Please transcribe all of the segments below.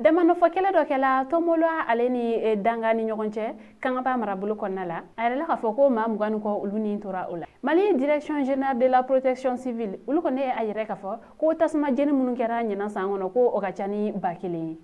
Damanɔfɔ kɛlɛ dɔ kɛla Tɔnbɔla ale ni Danga ni ɲɔgɔn cɛ Kangaba marabolo kɔnɔna la. A yɛrɛ la k'a fɔ ko maa 20 ni kɔ olu ni tora o la. Mali Direction Générale de la Protection Civile olu kɔni ye a yɛrɛ k'a fɔ ko tasuma jeni minnu kɛra ɲinan san kɔnɔ ko o ka ca ni 1000 ye.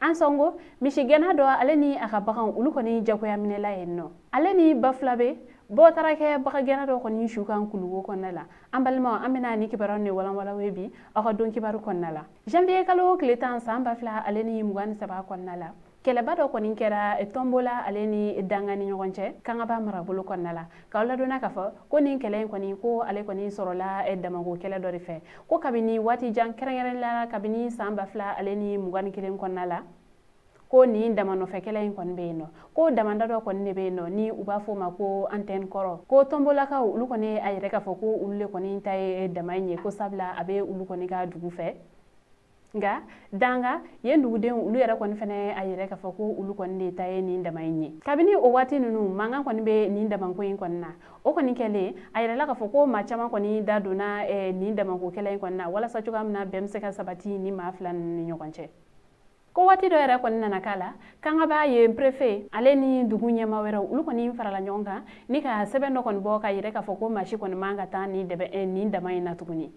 An sɔngo misigɛnna dɔ ale ni a ka baganw olu kɔni jagoya minɛla yen nɔ. Ale ni Bafulabe bɔ taara kɛ bagangɛnna dɔ kɔni su kan Kuluwo kɔnɔna la. An balimaw, an bɛna ni kibaruyaw de walanwalan ye bi aw ka don kibaru kɔnɔna la. Janvier kalo tile 10 san 2023 kɔnɔna la, kɛlɛba dɔ kɔni kɛra Tɔnbɔla ale ni Danga ni ɲɔgɔn cɛ Kangaba marabolo kɔnɔna la. K'aw ladɔnna k'a fɔ ko nin kɛlɛ in kɔni ko ale kɔni sɔrɔla damako kɛlɛ dɔ de fɛ. Ko kabini waati jan kɛrɛnkɛrɛnnenya la kabini san 2021 kɔnɔna la, ko nin damanɔfɛ kɛlɛ in kɔni bɛ yen nɔ. Ko damanda dɔ kɔni de bɛ yen nɔ ni u b'a fɔ o ma ko antenne kɔrɔ. Ko Tɔnbɔlakaw olu kɔni a yɛrɛ k'a fɔ ko olu de kɔni ta ye dama in ye, ko sabula a bɛ olu kɔni ka dugu fɛ. Nka Danga yen dugudenw olu yɛrɛ kɔni fɛnɛ a yɛrɛ k'a fɔ ko olu kɔni de ta ye nin dama in ye. Kabini o waati ninnu mankan kɔni bɛ nin damako in kɔni na. O kɔni kɛlen a yɛrɛ la k'a fɔ ko maa caman kɔni da donna nin damako kɛlɛ in kɔni na walasa cogoya min na bɛn bɛ se ka sabati ni maa fila ninnu ni ɲɔgɔn cɛ. Ko waati dɔ yɛrɛ kɔni nana k'a la, Kangaba ye préfet ale ni dugu ɲɛmaa wɛrɛw olu kɔni farala ɲɔgɔn kan ni ka sɛbɛn dɔ kɔni bɔ ka yɛrɛ k'a fɔ ko maa si kɔni man ka taa nin dɛbɛ nin dama in na tuguni.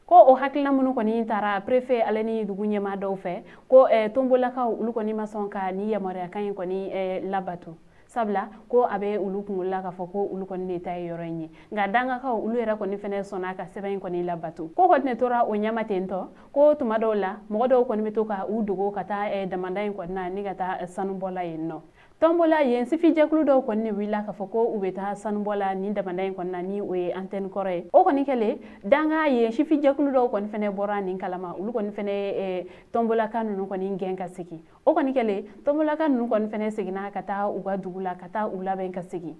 Ko o hakilina minnu kɔni taara préfet ale ni dugu ɲɛmaa dɔw fɛ, ko Tɔnbɔlakaw olu kɔni ma sɔn ka nin yamaruyakan in kɔni labato. Sabula ko a bɛ olu kunkolo la k'a fɔ ko olu kɔni de ta ye yɔrɔ in ye. Nka Dangakaw olu yɛrɛ kɔni fɛnɛ sɔnna ka sɛbɛn in kɔni labato. Ko kɔni de tora o ɲɛma ten tɔ, ko tuma dɔw la mɔgɔ dɔw kɔni bɛ to ka u dogo ka taa damanda in kɔni na ni ka taa sanubɔla yen nɔ. Tɔnbɔla yen sifijɛkulu dɔw kɔni de wulila k'a fɔ ko u bɛ taa sanubɔla nin damanda in kɔni na ni o ye antenne kɔrɔ ye. O kɔni kɛlen Danga yen sifijɛkulu dɔw kɔni fɛnɛ bɔra nin kalama, olu kɔni fɛnɛ Tɔnbɔlaka ninnu kɔni gɛn ka segin. O kɔni kɛlen Tɔnbɔlaka ninnu kɔni fɛnɛ seginna ka taa u ka dugu la ka taa u labɛn ka segin.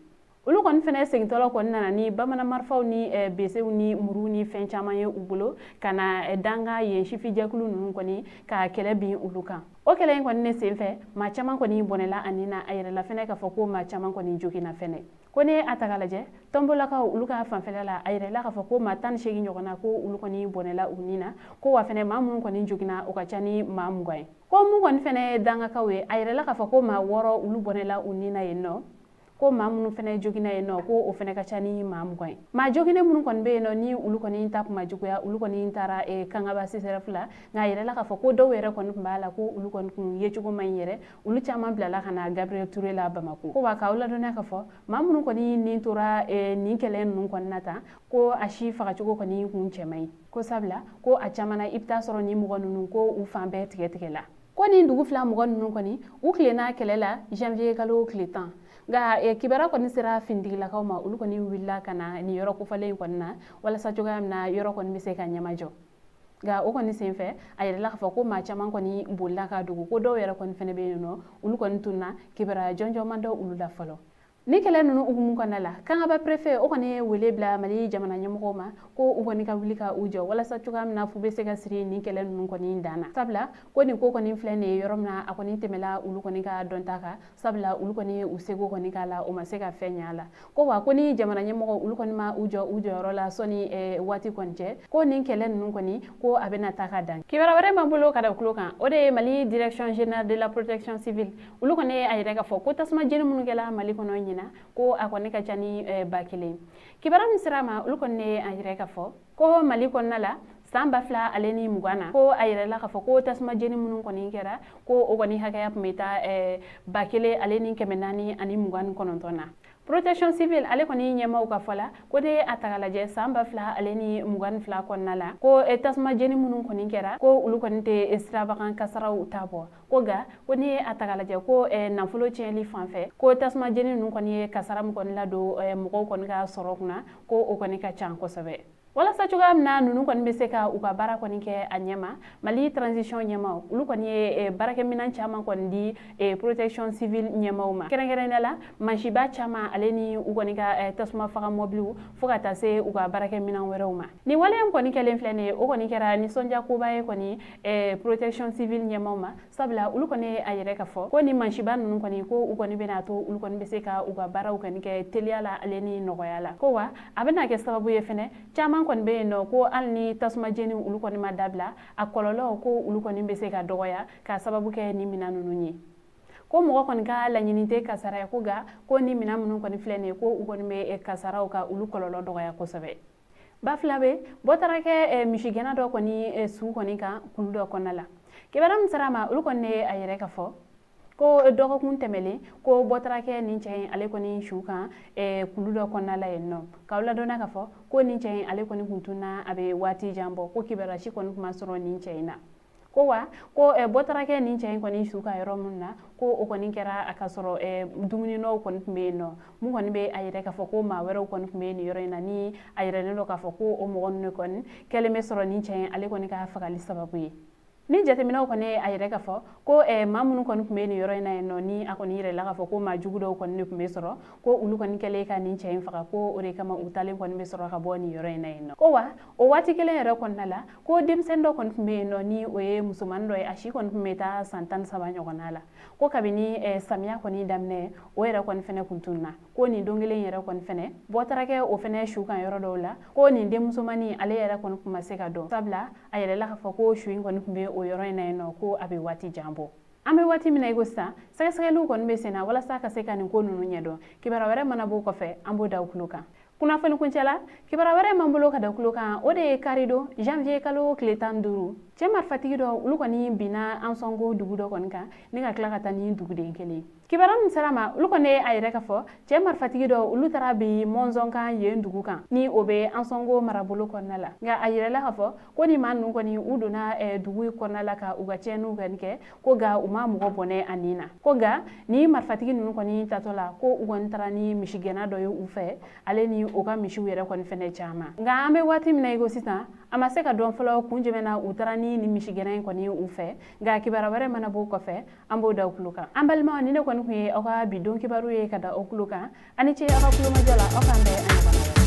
Olu kɔni fɛnɛ segintɔla kɔni nana ni bamanan marifaw ni besew ni muru ni fɛn caman ye u bolo ka na Danga yen sifijɛkulu ninnu kɔni ka kɛlɛ bin olu kan. O kɛlɛ in kɔni ne senfɛ maa caman kɔni bɔnɛla a nin na, a yɛrɛ la fɛnɛ k'a fɔ ko maa caman kɔni joginna fɛnɛ. Ko ne a ta k'a lajɛ Tɔnbɔlakaw olu ka fanfɛla la, a yɛrɛ la k'a fɔ ko maa 18 ɲɔgɔnna ko olu kɔni bɔnɛla u nin na, ko wa fɛnɛ maa minnu kɔni joginna o ka ca ni maa 20 ye. Ko mun kɔni fɛnɛ ye Dangakaw ye, a yɛrɛ la k'a fɔ ko maa 6 olu bɔnɛla u nin na yen nɔ. Ko maa minnu fɛnɛ joginna yen nɔ ko o fɛnɛ ka ca ni maa 20 ye. Maa joginnen minnu kɔni bɛ yen nɔ ni olu kɔni ta kun ma juguya, olu kɔni taara Kangaba CSRF la. Nka a yɛrɛ la k'a fɔ ko dɔw yɛrɛ kɔni tun b'a la ko olu kɔni kun yecogo man ɲi yɛrɛ, olu caman bilala ka na Gabriel Touré la Bamako. Ko wa k'aw ladɔnniya k'a fɔ maa minnu kɔni nin tora nin kɛlɛ ninnu kɔni na tan, ko a si fagacogo kɔni kun cɛ man ɲi. Ko sabula ko a caman na i bɛ taa sɔrɔ nin mɔgɔ ninnu ko u fan bɛɛ tigɛ tigɛ la. Ko nin dugu fila mɔgɔ ninnu kɔni u tilenna kɛlɛ la janvier kalo tile 10. Nka kibaruya kɔni sera finitigilakaw ma, olu kɔni wulila ka na nin yɔrɔ kofɔlen in kɔni na walasa cogoya min na yɔrɔ kɔni bɛ se ka ɲɛmajɔ. Nka o kɔni senfɛ a yɛrɛ la k'a fɔ ko maa caman kɔni bolila ka dogo, ko dɔw yɛrɛ kɔni fɛnɛ bɛ yen nɔ olu kɔni tununna, kibaruya jɔnjɔn ma dɔn olu la fɔlɔ. Ni kɛlɛ ninnu hukumu kɔnɔna la, Kangaba préfet o kɔni ye wele bila Mali jamana ɲɛmɔgɔw ma ko u kɔni ka wuli ka u jɔ walasa cogoya min na fu bɛ se ka siri nin kɛlɛ ninnu kɔni dan na. Sabula ko nin ko kɔni filɛ nin ye yɔrɔ min na a kɔni tɛmɛla olu kɔni ka dɔnta kan, sabula olu kɔni ye u seko kɔni k'a la, o ma se ka fɛn ɲɛ a la. Ko wa ko ni jamana ɲɛmɔgɔw olu kɔni ma u jɔ u jɔyɔrɔ la sɔnni waati kɔni cɛ, ko nin kɛlɛ ninnu kɔni ko a bɛna taa ka dan. Kibaruya wɛrɛ b'an bolo ka da tulo kan, o de ye Mali Direction Générale de la Protection Civile olu kɔni ye a yɛrɛ k'a fɔ ko tasuma jeni minnu kɛla Mali kɔnɔ ɲinan ko a kɔni ka ca ni 1000. Kibaruya min sera a ma, olu kɔni ye a yɛrɛ k'a fɔ ko Mali kɔnɔna la san 2020 na, ko a yɛrɛ la k'a fɔ ko tasuma jeni minnu kɔni kɛra ko o kɔni hakɛya tun bɛ taa 1429 na. Protection civile ale kɔni ɲɛmaaw ka fɔ la ko de a ta k'a lajɛ san 2022 kɔnɔna la, ko tasuma jeni minnu kɔni kɛra ko olu kɔni tɛ sirabakan kasaraw ta bɔ. Ko nka ko n'i ye a ta k'a lajɛ ko nafolo tiɲɛli fan fɛ, ko tasuma jeni ninnu kɔni ye kasara min kɔni ladon mɔgɔw kɔni ka sɔrɔ kunna, ko o kɔni ka ca kosɛbɛ. Walasa cogoya min na ninnu kɔni bɛ se ka u ka baara kɔni kɛ a ɲɛma, Mali transition ɲɛmaaw olu kɔni ye baarakɛminɛn caman kɔni di protection civile ɲɛmaaw ma, kɛrɛnkɛrɛnnenya la mansiba caman ale ni u kɔni ka tasuma faga mɔbiliw fo ka taa se u ka baarakɛminɛn wɛrɛw ma. Nin waleya in kɔni kɛlen filɛ nin ye, o kɔni kɛra nisɔndiya koba ye kɔni protection civile ɲɛmaaw ma, sabula olu kɔni ye a yɛrɛ k'a fɔ ko nin mansiba ninnu kɔni ko u kɔni bɛna to olu kɔni bɛ se ka u ka baaraw kɔni kɛ teliya la ale ni nɔgɔya la. Ko wa a bɛna kɛ sababu ye fɛnɛ caman caman kɔni bɛ yen nɔ ko hali ni tasuma jeni olu kɔni ma dabila, a kɔlɔlɔ ko olu kɔni bɛ se ka dɔgɔya k'a sababu kɛ ni minɛn ninnu ye. Ko mɔgɔ kɔni ka laɲini tɛ kasara ye, ko nka ko ni minɛn minnu kɔni filɛ nin ye, ko u kɔni bɛ kasaraw ka olu kɔlɔlɔ dɔgɔya kosɛbɛ. Bafulabe bɔ taara kɛ misigɛnna dɔ kɔni su kɔni kan kulu dɔ kɔnɔna la. Kibaruya min sera a ma, olu kɔni ye a yɛrɛ ka fɔ ko dɔgɔkun tɛmɛlen ko bɔ taara kɛ nin cɛ in ale kɔni su kan kulu dɔ kɔnɔna la yen nɔ. K'aw ladɔnna k'a fɔ ko nin cɛ in ale kɔni kun tunna a bɛ waati jan bɔ, ko kibaruya si kɔni kun ma sɔrɔ nin cɛ in na. Ko wa ko bɔ taara kɛ nin cɛ in kɔni su kan yɔrɔ min na, ko o kɔni kɛra a ka sɔrɔ dumuni nɔw kɔni tun bɛ yen nɔ. Mun kɔni bɛ a yɛrɛ k'a fɔ ko maa wɛrɛw kɔni tun bɛ nin yɔrɔ in na, ni a yɛrɛlen don k'a fɔ ko o mɔgɔ ninnu kɔni kɛlen bɛ sɔrɔ nin cɛ in ale kɔni ka fagali sababu ye. Ni jateminɛw kɔni ye a yɛrɛ k'a fɔ ko maa minnu kɔni tun bɛ nin yɔrɔ in na yen nɔ, ni a kɔni yɛrɛ la k'a fɔ ko maa jugu dɔw kɔni de tun bɛ sɔrɔ, ko olu kɔni kɛlen ka nin cɛ in faga, ko o de kama u taalen kɔni bɛ sɔrɔ ka bɔ nin yɔrɔ in na yen nɔ. Ko wa o waati kelen yɛrɛ kɔnɔna la, ko denmisɛnnin dɔ kɔni tun bɛ yen nɔ, ni o ye musomanin dɔ ye, a si kɔni tun bɛ taa san 13 ɲɔgɔnna la. Ko kabini samiya kɔni daminɛ, o yɛrɛ kɔni fɛnɛ kun tununna. Ko nin don kelen yɛrɛ kɔni fɛnɛ bɔ taara kɛ o fɛnɛ su kan yɔrɔ dɔw la, ko nin denmusomanin ale yɛrɛ kɔni tun ma se ka dɔn, sabula a yɛrɛ la k'a fɔ ko su in kɔni tun bɛ o yɔrɔ in na yen nɔ, ko a bɛ waati jan bɔ. An bɛ waati min na i ko sisan, sɛgɛsɛgɛliw kɔni bɛ sen na walasa ka se ka nin ko ninnu ɲɛdɔn. Kibaruya wɛrɛ mana b'o kɔfɛ, an b'o da u tulo kan. Kunnafoni kuncɛ la, kibaruya wɛrɛ m'an bolo ka da tulo kan, o de ye karidon janvier kalo tile 15, cɛ marifatigi dɔ olu kɔni binna Ansongo dugu dɔ kɔni kan ni ka tila ka taa ni duguden kelen. Kibaruya min sera ma, olu kɔni ye a yɛrɛ k'a fɔ cɛ marifatigi dɔ olu taara bin Mɔnzɔn kan yen dugu kan, ni o bɛ Ansongo marabolo kɔnɔna la. Nka a yɛrɛla k'a fɔ ko ni maa ninnu kɔni u donna dugu kɔnɔna la ka u ka tiɲɛniw kɔni kɛ, ko nka u ma mɔgɔ bɔnɛ a nin na. Ko nka ni marifatigi ninnu kɔni tatɔ la, ko u kɔni taara ni misigɛnna dɔ ye u fɛ, ale ni o ka misiw yɛrɛ kɔni fɛnɛ caman. Nka an bɛ waati min na i ko sisan, a ma se ka dɔn fɔlɔ kun jumɛn na u taara ni misigɛnna in kɔni u fɛ. Nka kibaruya wɛrɛ mana b'o kɔfɛ, an b'o da u tulo kan. An balimaw, ni ne kɔni kun ye aw ka bi don kibaru ye ka da aw tulo kan. A ni ce aw ka kulomajɔ la, aw k'an bɛn a ɲɔgɔnna wɛrɛ.